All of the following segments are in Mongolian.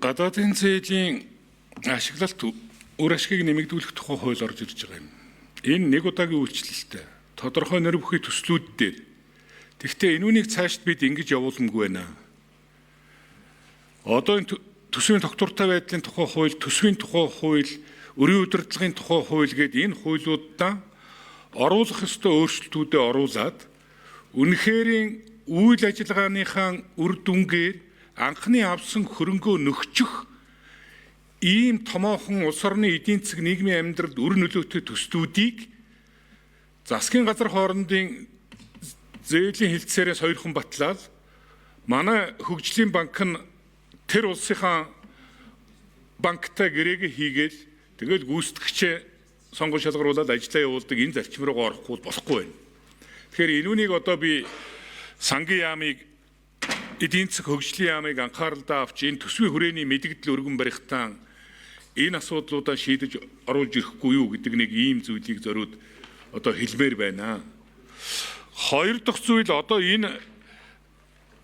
Гадаадын зээлийн ашиглалт үр ашгийг нэмэгдүүлэх тухай хууль орж ирж байгаа юм. Энэ нэг удаагийн үйлчлэлтэй тодорхой нэр бүхий төслүүд дээр. Тэгэхдээ энүүнийг цаашд бид ингэж явуулмгүй байна. Одоо энэ төсвийн тогтвортой байдлын тухай хууль, төсвийн тухай хууль, өрийн удирдлагын тухай хууль гээд энэ хуулиудаа оруулах ёстой өөрчлөлтүүдэд оруулаад үнэхэрийн үйл ажиллагааныхаа үр дүнгээр анхны авсан хөрөнгөө нөхчих ийм томоохон улс орны эдийн засаг нийгмийн амьдралд үр нөлөөтэй төслүүдийг засгийн газар хоорондын зээлийн хилцээрээ сойрхон батлаад манай хөгжлийн банк нь тэр улсынхаа банктай гэрээгээ хийгээл тэгэл гүйцэтгэгчээ сонгон шалгаруулад ажиллаа явуулдаг энэ зарчим руугаа орохгүй болохгүй байна. Тэгэхээр энүүнийг одоо би сангийн яамыг эдийн засаг хөгжлийн яамыг анхааралдаа авч энэ төсвийн хүрээний мэдэгдэл өргөн барихтаа энэ асуудлуудаа шийдэж оруулж ирэхгүй юу гэдэг нэг ийм зүйлийг зориуд одоо хэлмээр байна. Хоёр дахь зүйл одоо энэ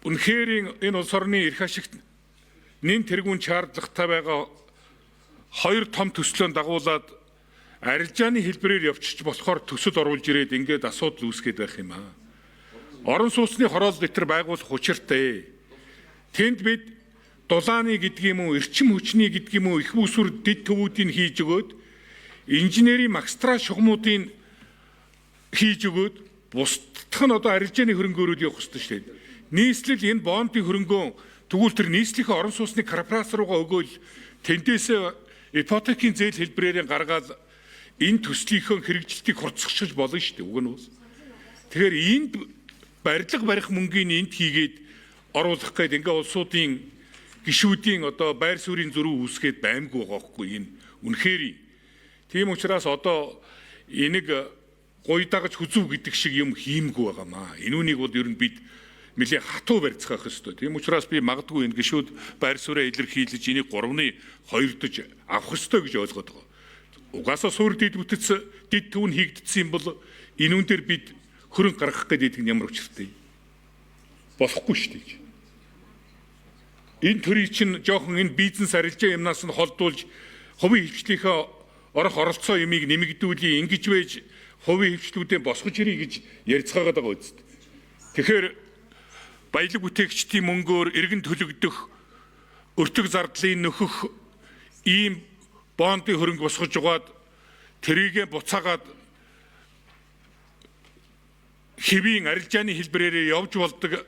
үнэхээр энэ улс орны эрх ашигт нэн тэргүүн шаардлагатай байгаа хоёр том төслөө дагуулад арилжааны хэлбэрээр явчих болохоор төсөл оруулж ирээд ингээд асуудал үүсгээд байх юм аа. Орон сууцны хороолол дээр байгуулах учиртай. Тэнд бид дулааны гэдэг юм уу, эрчим хүчний гэдэг юм уу, их усүр дэд төвүүдийг хийж өгөөд инженерийн магистрал шугамуудыг хийж өгөөд бусдах нь одоо арилжааны хөрөнгөөрүүд явах хэрэгтэй шүү дээ. Нийслэл энэ бондын хөрөнгөө тэгвэл тэр нийслэлийн орон сууцны корпорац руугаа өгөөл тэндээсээ ипотекийн зээл хэлбэрээр гаргаад энэ төслийнхөө хэрэгжилтийг хурцсах болно шүү дээ. Уг нь бол. Тэгэхээр энд барилга барих мөнгийг энд хийгээд оруулах гээд ингээ улсуудын гишүүдийн одоо байр суурийн зөрүү үүсгээд баймгүй байгаа хгүй энэ үнэхээр. Тийм учраас одоо энийг гуйдагч хүзүү гэдэг шиг юм хиймгүй байгаамаа. Энүүнийг бол ер нь бид нэлээ хатуу барьцгаах ёстой. Тийм учраас би магадгүй энэ гишүүд байр сууриа илэрхийлж энийг 3-ны 2-дож авах ёстой гэж ойлгоод байгаа. Угаасаа суурь дэд бүтэц дэд төв нь хийгдсэн юм бол энүүн дээр бид хөрөнгө гаргах гэдэг нь ямар учиртай? Болохгүй шүү дээ. Энэ төрийг чинь жоохон энэ бизнес арилжаа юмнаас нь холдуулж хувийн хвшлийнхээ орох оролцоо юмыг нэмэгдүүлье, ингэж байж хувийн хвшлүүдээ босгож ирье гэж ярьцгаагаад байгаа үст. Тэгэхээр баялаг бүтээгчдийн мөнгөөр эргэн төлөгдөх өртөг зардлын нөхөх ийм бондын хөрөнгө босгож угаад тэрийгэ буцаагаад хэвийн арилжааны хэлбэрээр явж болдог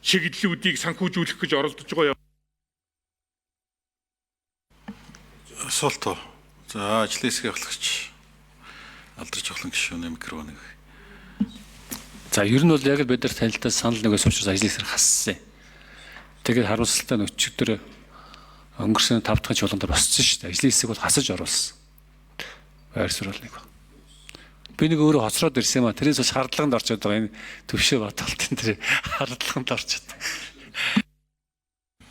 чиглэлүүдийг санхүүжүүлэх гэж оролдож байгаа. Асуулт уу. За, ажлын хэсгийн ахлагч Алдарч Хохлон гишүүний микрофоныг. За, ер нь бол яг л бид нар танилтаа санал нэгээс учраас ажлын хэсэг хассан. Тэгээд харамсалтай нь өчигдөр өнгөрсөн 5 дахь чуулган дээр босцсон шүү дээ. Ажлын хэсэг бол хасаж оруулсан. Байр суурь нэг. Би нэг өөрөө хоцроод ирсэн юм а. Тэрнээс шаардлаганд орчод байгаа энэ төвшөө баталтын тэр шаардлаганд орчод.